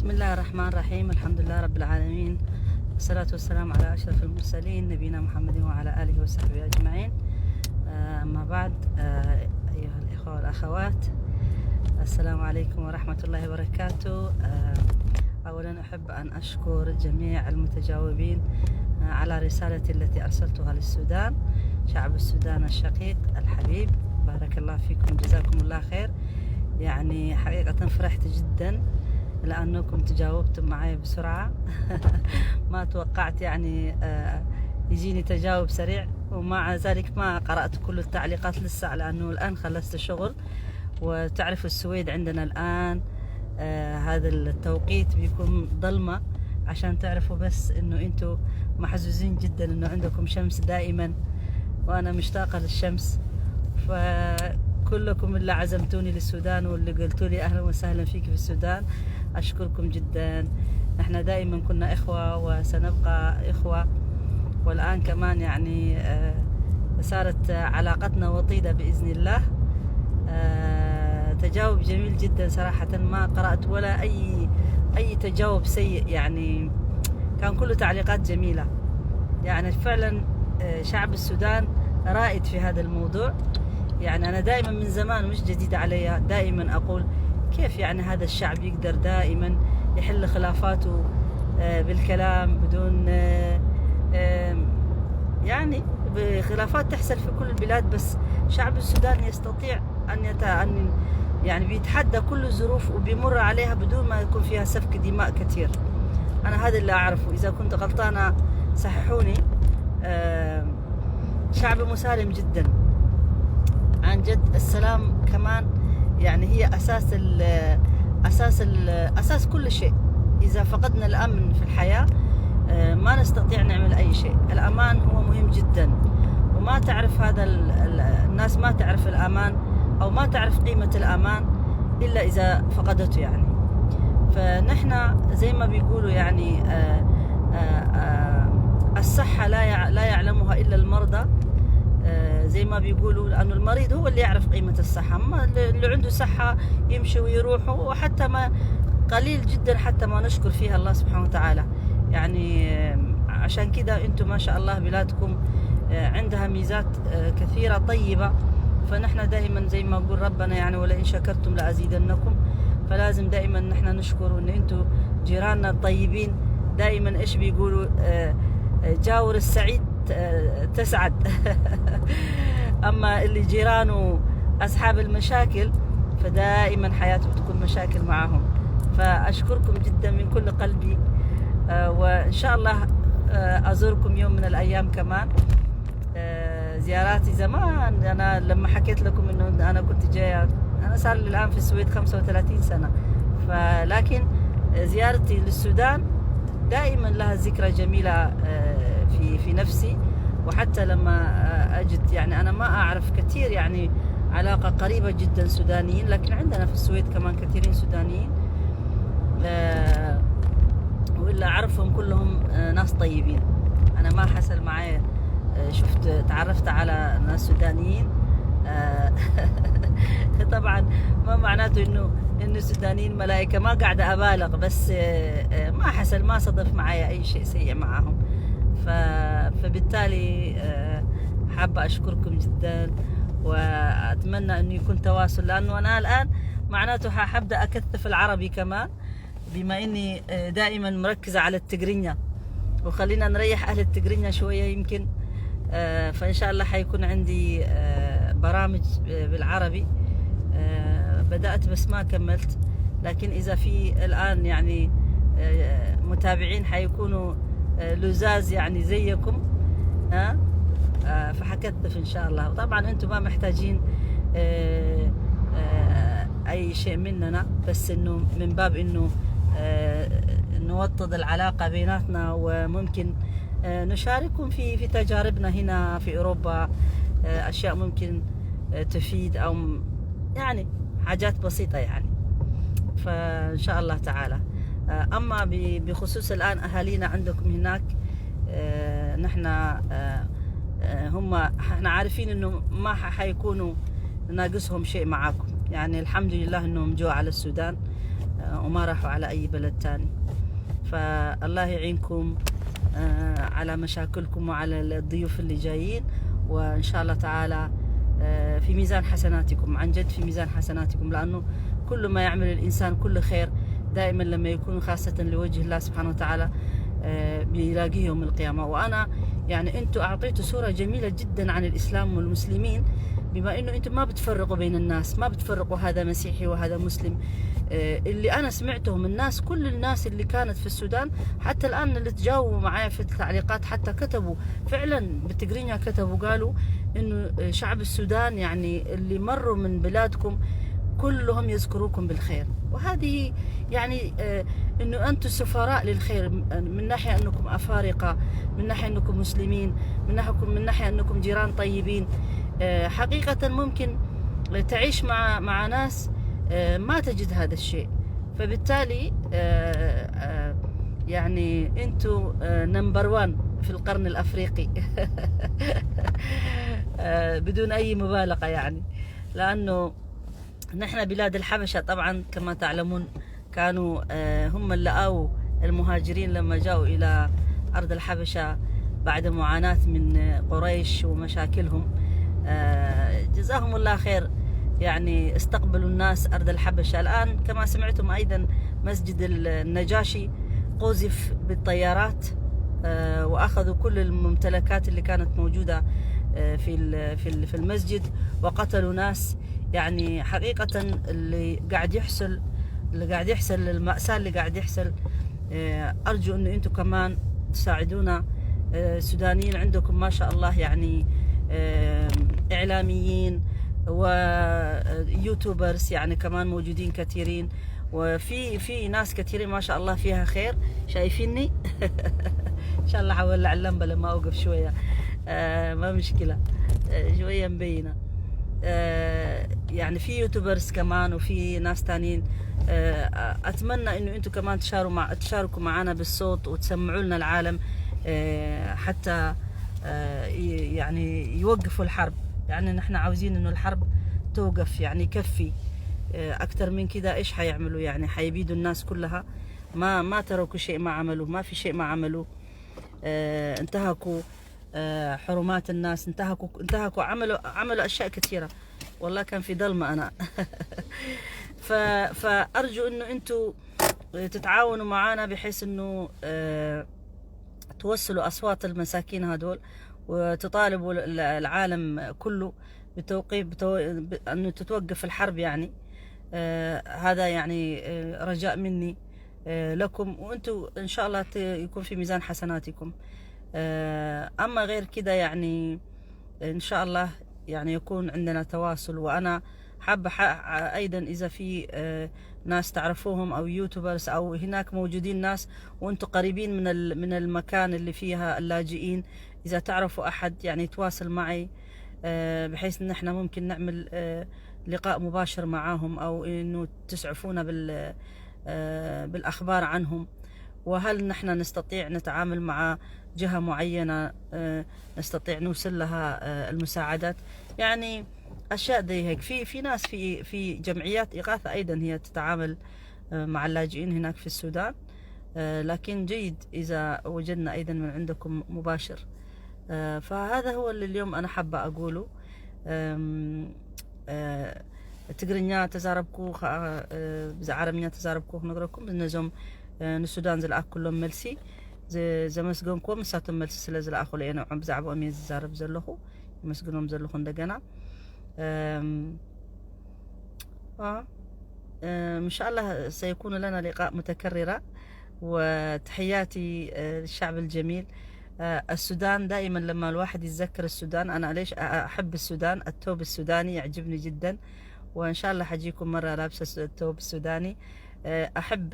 بسم الله الرحمن الرحيم، الحمد لله رب العالمين، والصلاة والسلام على أشرف المرسلين نبينا محمد وعلى آله وصحبه أجمعين. أما بعد، أيها الإخوة والأخوات، السلام عليكم ورحمة الله وبركاته. أولا أحب أن أشكر جميع المتجاوبين على رسالتي التي أرسلتها للسودان، شعب السودان الشقيق الحبيب. بارك الله فيكم، جزاكم الله خير. يعني حقيقة فرحت جدا لأنكم تجاوبتم معي بسرعة. ما توقعت يعني يجيني تجاوب سريع، ومع ذلك ما قرأت كل التعليقات لسه لأنه الآن خلصت الشغل. وتعرفوا السويد عندنا الآن هذا التوقيت بيكون ظلمة، عشان تعرفوا بس انه انتوا محظوظين جدا انه عندكم شمس دائما، وانا مشتاقة للشمس. فكلكم اللي عزمتوني للسودان واللي قلتوا لي اهلا وسهلا فيك في السودان، اشكركم جدا. احنا دائما كنا اخوة وسنبقى اخوة، والان كمان يعني صارت علاقتنا وطيدة باذن الله. تجاوب جميل جدا صراحة، ما قرأت ولا أي تجاوب سيء، يعني كان كله تعليقات جميلة. يعني فعلا شعب السودان رائد في هذا الموضوع. يعني أنا دائما من زمان، مش جديد علي، دائما أقول كيف يعني هذا الشعب يقدر دائما يحل خلافاته بالكلام بدون يعني بخلافات تحصل في كل البلاد، بس شعب السودان يستطيع أن يعني بيتحدى كل الظروف وبيمر عليها بدون ما يكون فيها سفك دماء كثير. أنا هذا اللي أعرفه، إذا كنت غلطانة صححوني. شعب مسالم جدا عن جد. السلام كمان يعني هي أساس كل شيء. إذا فقدنا الأمن في الحياة ما نستطيع نعمل أي شيء. الأمان هو مهم جدا، وما تعرف هذا الناس ما تعرف الأمان أو ما تعرف قيمة الأمان إلا إذا فقدته يعني. فنحن زي ما بيقولوا يعني الصحة لا يعلمها إلا المرضى، زي ما بيقولوا، لأنه المريض هو اللي يعرف قيمة الصحة. أما اللي عنده صحة يمشي ويروح، وحتى ما قليل جدا حتى ما نشكر فيها الله سبحانه وتعالى. يعني عشان كده انتم ما شاء الله بلادكم عندها ميزات كثيرة طيبة. فنحن دائما زي ما نقول ربنا يعني ولئن شكرتم لأزيدنكم، فلازم دائما نحن نشكر ان انتم جيراننا الطيبين. دائما ايش بيقولوا؟ جاور السعيد تسعد. اما اللي جيرانه اصحاب المشاكل فدائما حياته بتكون مشاكل معهم. فاشكركم جدا من كل قلبي، وان شاء الله ازوركم يوم من الايام كمان. زياراتي زمان، انا لما حكيت لكم انه انا كنت جايه، انا صار لي الان في السويد 35 سنه، فلكن زيارتي للسودان دائما لها ذكرى جميله في نفسي. وحتى لما اجد يعني انا ما اعرف كثير يعني علاقه قريبه جدا سودانيين، لكن عندنا في السويد كمان كثيرين سودانيين، والا اعرفهم كلهم ناس طيبين. انا ما حصل معي شفت تعرفت على ناس سودانيين طبعا ما معناته انه السودانيين ملائكه، ما قاعده ابالغ، بس ما حصل، ما صدف معي اي شيء سيء معهم. فبالتالي حابه اشكركم جدا، واتمنى انه يكون تواصل، لانه انا الان معناته حابدا اكثف العربي كمان، بما اني دائما مركزه على التقرينيا، وخلينا نريح اهل التقرينيا شويه يمكن. فان شاء الله حيكون عندي برامج بالعربي. بدأت بس ما كملت، لكن إذا في الآن يعني متابعين حيكونوا لزاز يعني زيكم، ها فحكثف إن شاء الله. وطبعا أنتم ما محتاجين أي شيء مننا، بس إنه من باب إنه نوطد العلاقة بيناتنا، وممكن نشارككم في تجاربنا هنا في أوروبا، أشياء ممكن تفيد، أو يعني حاجات بسيطة يعني. فإن شاء الله تعالى. أما بخصوص الآن أهالينا عندكم هناك، نحن هم احنا عارفين إنه ما حيكونوا ناقصهم شيء معاكم، يعني الحمد لله إنهم جو على السودان. وما راحوا على أي بلد تاني. فالله يعينكم على مشاكلكم وعلى الضيوف اللي جايين، وإن شاء الله تعالى في ميزان حسناتكم، عن جد في ميزان حسناتكم، لأنه كل ما يعمل الإنسان كل خير دائما لما يكون خاصة لوجه الله سبحانه وتعالى بيلاقيه يوم القيامة. وأنا يعني أنتم أعطيتوا صورة جميلة جدا عن الإسلام والمسلمين، بما أنه أنتم ما بتفرقوا بين الناس، ما بتفرقوا هذا مسيحي وهذا مسلم. اللي أنا سمعته من الناس، كل الناس اللي كانت في السودان حتى الآن اللي تجاوبوا معايا في التعليقات، حتى كتبوا فعلا بالتقرينيا، كتبوا قالوا إنه شعب السودان يعني اللي مروا من بلادكم كلهم يذكروكم بالخير. وهذه يعني انه انتم سفراء للخير، من ناحيه انكم افارقه، من ناحيه انكم مسلمين، من ناحيه انكم جيران طيبين. حقيقه ممكن تعيش مع ناس ما تجد هذا الشيء، فبالتالي يعني انتم number 1 في القرن الافريقي بدون اي مبالغه، يعني لانه نحن بلاد الحبشة طبعا كما تعلمون كانوا هم اللي آووا المهاجرين لما جاءوا إلى أرض الحبشة بعد معاناة من قريش ومشاكلهم. جزاهم الله خير، يعني استقبلوا الناس أرض الحبشة. الآن كما سمعتم أيضا مسجد النجاشي قذف بالطيارات، وأخذوا كل الممتلكات اللي كانت موجودة في المسجد وقتلوا ناس. يعني حقيقة اللي قاعد يحصل، المأساة اللي قاعد يحصل، أرجو أنه أنتم كمان تساعدونا. السودانيين عندكم ما شاء الله يعني إعلاميين و YouTubers يعني كمان موجودين كثيرين، وفي في ناس كثيرين ما شاء الله فيها خير. شايفيني؟ إن شاء الله حولع اللمبة لما أوقف شوية، ما مشكلة، شوية مبينة. يعني في YouTubers كمان وفي ناس تانيين. اتمنى انه انتم كمان تشاركوا معنا بالصوت وتسمعوا لنا العالم، حتى يعني يوقفوا الحرب. يعني نحن عاوزين انه الحرب توقف، يعني كفي اكثر من كده. ايش حيعملوا؟ يعني حيبيدوا الناس كلها، ما تركوا شيء ما عملوه، ما في شيء ما عملوه. انتهكوا حرمات الناس، انتهكوا عملوا اشياء كثيره. والله كان في ظلمه انا. فارجو انه انتم تتعاونوا معنا بحيث انه توصلوا اصوات المساكين هذول، وتطالبوا العالم كله بتوقيف انه تتوقف الحرب. يعني هذا يعني رجاء مني لكم، وانتم ان شاء الله يكون في ميزان حسناتكم. اما غير كده يعني ان شاء الله يعني يكون عندنا تواصل. وانا حابه ايضا اذا في ناس تعرفوهم او يوتيوبرز او هناك موجودين ناس وانتم قريبين من المكان اللي فيها اللاجئين، اذا تعرفوا احد يعني يتواصل معي، بحيث ان احنا ممكن نعمل لقاء مباشر معاهم، او انه تسعفونا بالاخبار عنهم. وهل نحن نستطيع نتعامل مع جهة معينة، نستطيع نوصل لها المساعدات، يعني أشياء زي هيك. في ناس في جمعيات إغاثة أيضا هي تتعامل مع اللاجئين هناك في السودان، لكن جيد إذا وجدنا أيضا من عندكم مباشر. فهذا هو اللي اليوم أنا حابة أقوله. ትግርኛ ተዛረብኩ ብዛዕባ ተዛረብኩ ክነግረኩም ነዞም ንሱዳን ዝለኣኩሎም መልሲ ዘመስገንክዎም ንሳቶም መልሲ ስለ ዝለኣኹሉ እየ ንዖም ብዛዕባኦም እየ ዝዛረብ ዘለኹ፣ የመስግኖም ዘለኹ እንደገና። إن شاء الله سيكون لنا لقاء متكررة، وتحياتي للشعب الجميل. السودان دائما لما الواحد يتذكر السودان، أنا ليش أحب السودان، الثوب السوداني يعجبني جدا، وإن شاء الله حجيكم مرة لابسة الثوب السوداني. أحب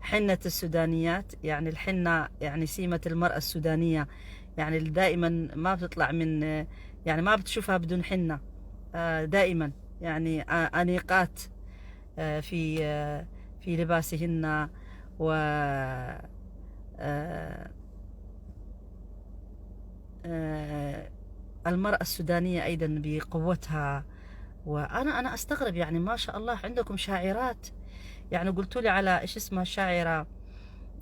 حنة السودانيات، يعني الحنة يعني سيمة المرأة السودانية، يعني دائما ما بتطلع من، يعني ما بتشوفها بدون حنة، دائما يعني أنيقات في لباسهن، و المرأة السودانية أيضا بقوتها. وأنا أنا أستغرب، يعني ما شاء الله عندكم شاعرات، يعني قلتوا لي على ايش اسمها الشاعره،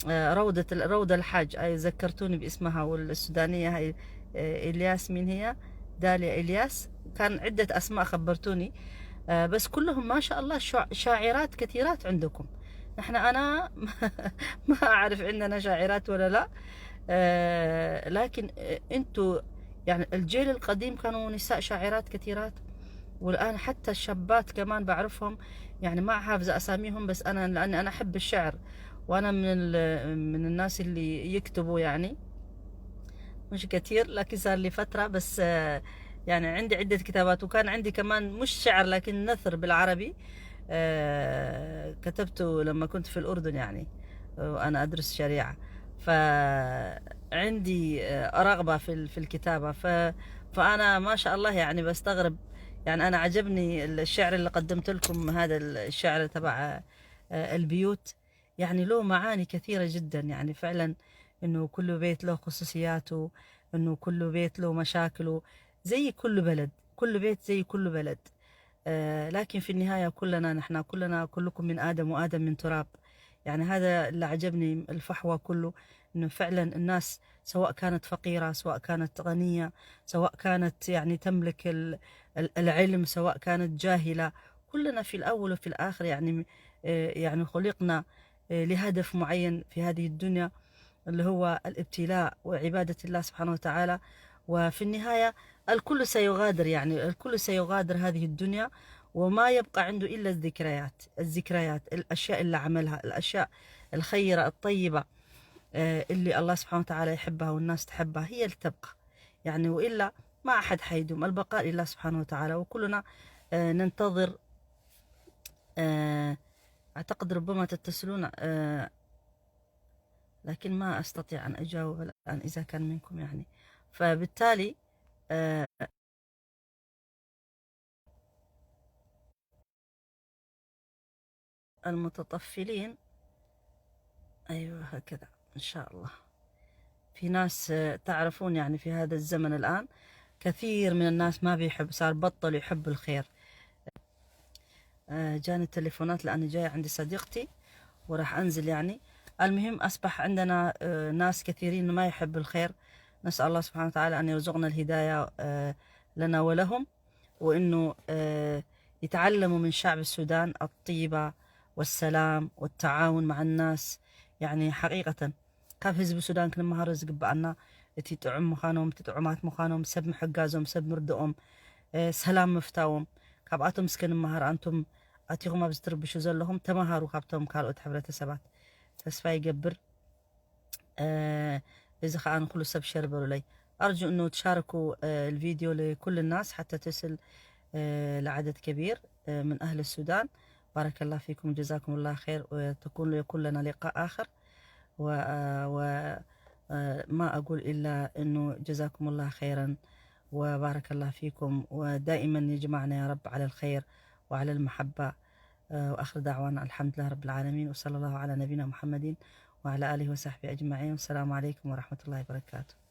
روضة الحاج، اي ذكرتوني باسمها. والسودانيه هاي الياس، مين هي؟ داليا الياس. كان عده اسماء خبرتوني، بس كلهم ما شاء الله شاعرات كثيرات عندكم. نحن انا ما اعرف عندنا شاعرات ولا لا، لكن انتوا يعني الجيل القديم كانوا نساء شاعرات كثيرات، والان حتى الشابات كمان بعرفهم، يعني ما حافظه اساميهم، بس انا لاني انا احب الشعر وانا من الناس اللي يكتبوا، يعني مش كثير لكن صار لي فترة، بس يعني عندي عده كتابات، وكان عندي كمان مش شعر لكن نثر بالعربي، كتبته لما كنت في الاردن، يعني وانا ادرس شريعة، فعندي رغبة في الكتابة. فانا ما شاء الله يعني بستغرب، يعني انا عجبني الشعر اللي قدمت لكم، هذا الشعر تبع البيوت، يعني له معاني كثيرة جدا، يعني فعلا انه كل بيت له خصوصياته، انه كل بيت له مشاكله، زي كل بلد، كل بيت زي كل بلد، لكن في النهاية كلنا نحن كلنا كلكم من آدم وآدم من تراب. يعني هذا اللي عجبني الفحوى كله، انه فعلا الناس سواء كانت فقيرة، سواء كانت غنية، سواء كانت يعني تملك العلم، سواء كانت جاهلة، كلنا في الأول وفي الآخر يعني خلقنا لهدف معين في هذه الدنيا، اللي هو الابتلاء وعبادة الله سبحانه وتعالى. وفي النهاية الكل سيغادر، يعني الكل سيغادر هذه الدنيا، وما يبقى عنده إلا الذكريات، الذكريات، الأشياء اللي عملها، الأشياء الخيرة الطيبة، اللي الله سبحانه وتعالى يحبها والناس تحبها، هي اللي تبقى يعني، وإلا ما أحد حيدوم، البقاء لله سبحانه وتعالى. وكلنا ننتظر. أعتقد ربما تتصلون، لكن ما أستطيع أن أجاوب الآن إذا كان منكم يعني، فبالتالي المتطفلين، أيوة هكذا إن شاء الله. في ناس تعرفون يعني في هذا الزمن الآن كثير من الناس ما بيحب، صار بطل يحب الخير. جاني التليفونات لأني جاية عندي صديقتي وراح أنزل يعني. المهم أصبح عندنا ناس كثيرين ما يحب الخير. نسأل الله سبحانه وتعالى أن يرزقنا الهداية لنا ولهم، وإنه يتعلموا من شعب السودان الطيبة والسلام والتعاون مع الناس. يعني حقيقة ካብ ህዝቢ ሱዳን ክንመሃሮ ዝግባአና እቲ ጥዑም ምዃኖም፣ እቲ ጥዑማት ምዃኖም፣ ሰብ ምሕጋዞም፣ ሰብ ምርድኦም፣ ሰላም ምፍታዎም፣ ካብኣቶም እስከ ንመሃር። ኣንቱም ኣቲኹም ኣብ ዝትርብሹ ዘለኹም ተመሃሩ ካብቶም ካልኦት ሕብረተሰባት። ተስፋ ይገብር እዚ ከዓ ንኩሉ ሰብ share በሉለይ። أرجو أنه تشاركوا الفيديو لكل الناس حتى تصل لعدد كبير من أهل السودان. بارك الله فيكم، جزاكم الله خير، وتكون يكون لنا لقاء آخر. وما أقول إلا أنه جزاكم الله خيرا وبارك الله فيكم، ودائما يجمعنا يا رب على الخير وعلى المحبة. وآخر دعوانا الحمد لله رب العالمين، وصلى الله على نبينا محمد وعلى آله وصحبه أجمعين، والسلام عليكم ورحمة الله وبركاته.